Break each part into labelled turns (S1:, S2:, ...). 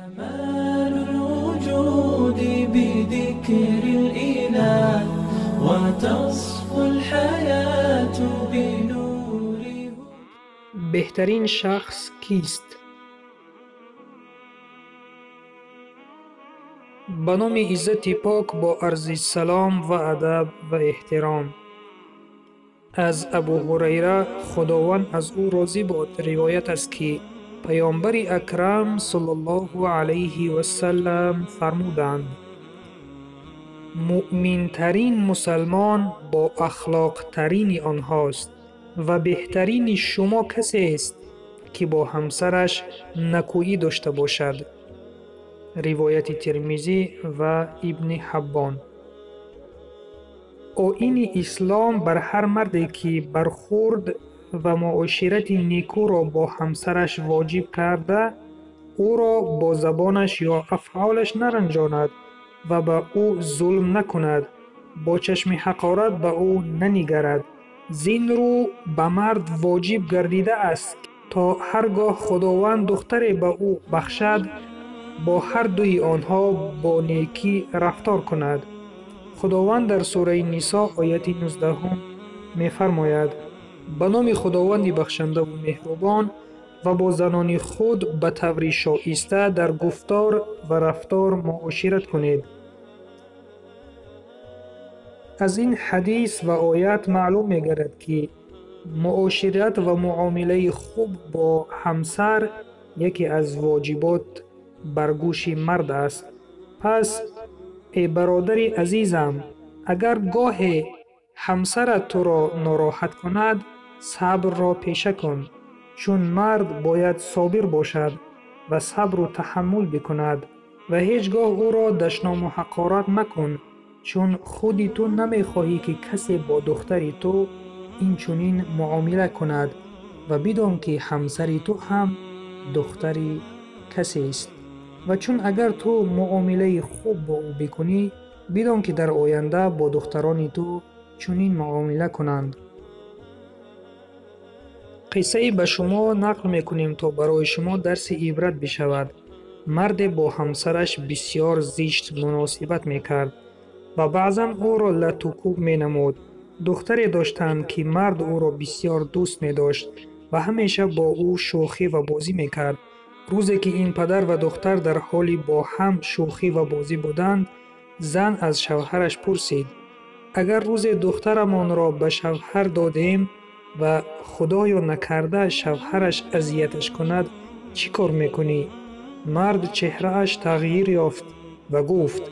S1: كمال الوجود بذكر الإله وتصفو الحياة بنور.
S2: Беҳтарин шахс кист? Ба номи Иззати Пок бо арзи салом ва адаб ва эҳтиром. Аз Абу Ҳурайра, Худованд аз ӯ розӣ бод, ривоят аст, ки Паёмбари Акрам саллаллоҳу алайҳи васаллам фармуданд: муъминтарин мусалмон бо ахлоқтарини онҳост ва беҳтарини шумо касест, ки бо ҳамсараш накӯӣ дошта бошад. Ривояти Тирмизӣ ва Ибни Ҳаббон. Оини Ислом бар ҳар марде, ки бархӯрд ва муоширати некӯро бо ҳамсараш воҷиб карда, ӯро бо забонаш ё афъолаш наранҷонад ва ба ӯ зулм накунад, бо чашми ҳақорат ба ӯ нанигарад. Зин рӯ ба мард воҷиб гардидааст, то ҳар гоҳ Худованд духтаре ба ӯ бахшад, бо ҳар дуи онҳо бо некӣ рафтор кунад. Худованд дар сураи Нисо ояти 19 мефармояд: ба номи Худованди бахшандаву меҳрубон, ва бо занони худ ба таври шоиста дар гуфтор ва рафтор муошират кунед. Аз ин ҳадис ва оят маълум мегардад, ки муошират ва муомилаи хуб бо ҳамсар яке аз воҷибот бар гӯши мард аст. Пас, э бародари азизам, агар гоҳе ҳамсарат туро нороҳат кунад, сабрро пеша кун, чун мард бояд собир бошад ва сабру таҳаммул бикунад ва ҳеҷ гоҳ ӯро дашному ҳақорат макун, чун худи ту намехоҳӣ, ки касе бо духтари ту инчунин муомила кунад ва бидон, ки ҳамсари ту ҳам духтари касест. Ва чун агар ту муомилаи хуб бо ӯ бикунӣ, бидон, ки дар оянда бо духтарони ту чунин муомила кунанд. Қиссае ба шумо нақл мекунем, то барои шумо дарси ибрат бишавад. Марде бо ҳамсараш бисёр зишт муносибат мекард ва баъзан ӯро латту кӯб менамуд. Духтаре доштанд, ки мард ӯро бисёр дӯст медошт ва ҳамеша бо ӯ шӯхӣ ва бозӣ мекард. Рӯзе ки ин падар ва духтар дар ҳоли бо ҳам шӯхӣ ва бозӣ буданд, зан аз шавҳараш пурсид: агар рӯзе духтарамонро ба шавҳар додем ва худоё накарда шавҳараш азияташ кунад, чӣ кор мекунӣ? Мард чеҳрааш тағйир ёфт ва гуфт: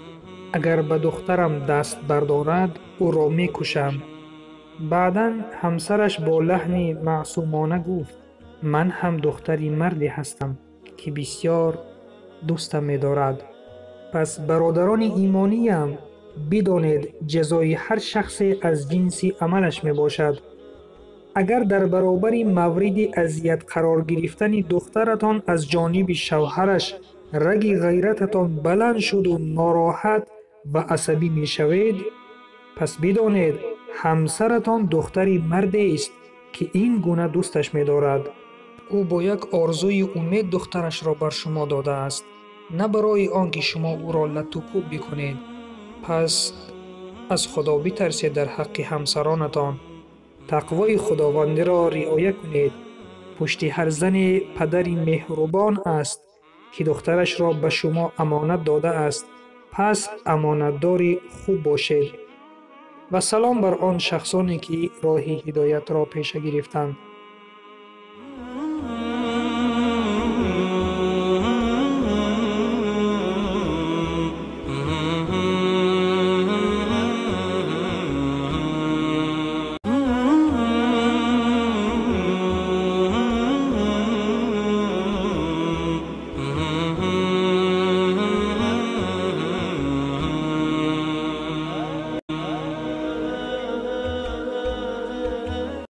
S2: агар ба духтарам даст бардорад, ӯро мекушам. Баъдан ҳамсараш бо лаҳни маъсумона гуфт: ман ҳам духтари марде ҳастам, ки бисёр дӯстам медорад. Пас бародарони имониям, бидонед, ҷазои ҳар шахсе аз ҷинси амалаш мебошад. Агар дар баробари мавриди азият қарор гирифтани духтаратон аз ҷониби шавҳараш раги ғайрататон баланд шуду нороҳат ва асабӣ мешавед, пас бидонед, ҳамсаратон духтари мардест, ки ин гуна дӯсташ медорад. Ӯ бо як орзую умед духтарашро бар шумо додааст, на барои он ки шумо ӯро латту кӯб бикунед. Пас аз Худо битарсед дар ҳаққи ҳамсаронатон. Тақвои Худовандиро риоя кунед. Пушти ҳар зане падари меҳрубон аст, ки духтарашро ба шумо амонат додааст. Пас амонатдори хуб бошед. Ва салом бар он шахсоне, ки роҳи ҳидоятро пеша гирифтанд.